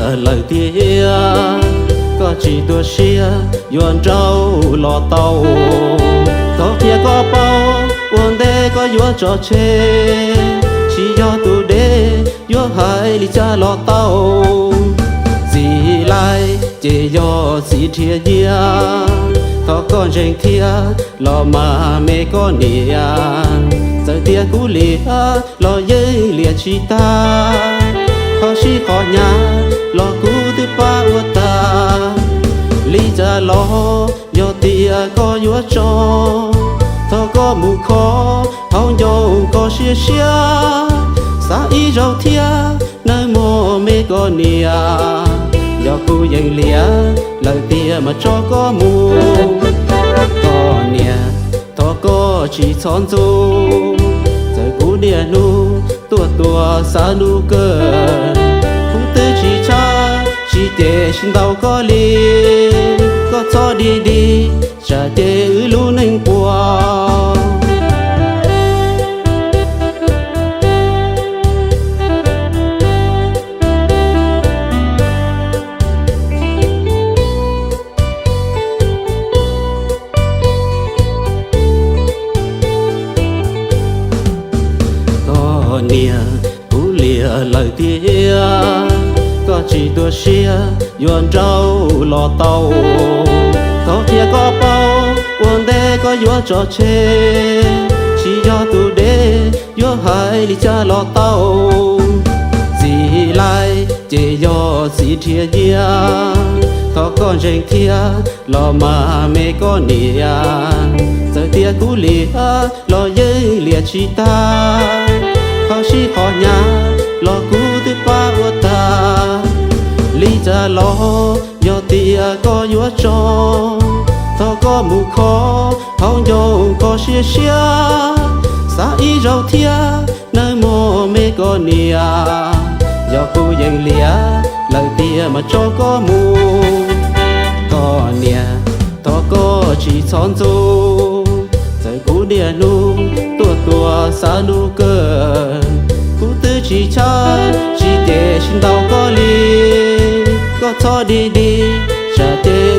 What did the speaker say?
Lawm tiag, koj tsis tu siab yuav nrauj los tau. Thaum qhia koj paub ua ntej koj yuav tso tseg, tsis yog tus deb yuav hais li cas los tau. Txiv laus ces yog txiv rhiab yias, thov koj ntseeg thiab los mas me koj niam. Txawm tias kuv liam los yeej liam tsis tag, qhov sib qhov hnyav los kuv twb pab ua tag. Li cas los yog tias koj yuav tso, thov koj mus kho hauv ncauj koj siab siab. Xav ib zaug thiab nawb mog me koj niam, yog kuv yeej liam lawm tiag mas tso koj mus. Koj niam, thov koj tsis txhob ntxub, txawm kuv niaj hnub tuaj tua xav nus kawg, kuv twb tsis tshab tsis cem tsis ntaus koj li. Koj txhob dig dig tsam ces wb lub neej puas. Koj niam, kuv liam lawm tiag, koj tsis tu siab yuav nrauj los tau. Thov qhia koj paub ua ntej koj yuav tso tseg, tsis yog tus deb yuav hais li cas los tau. Txiv laus ces yog txiv rhiab yias, thov koj ntseeg thiab los mas me koj niam. Txawm tias kuv liam los yeej liam tsis tag, qhov sib qhov hnyav los kuv twb pab ua tag. Li cas los yog tias koj yuav tso, thov koj mus kho hauv ncauj koj siab siab. Xav ib zaug thiab nawb mog me koj niam, yog kuv yeej liam lawm tiag mas tso koj mus. Koj niam, thov koj tsis txhob ntxub, txawm kuv niaj hnub tuaj tua xav nus kawg, kuv twb tsis tshab tsis cem tsis ntaus koj li. Koj txhob dig dig tsam ces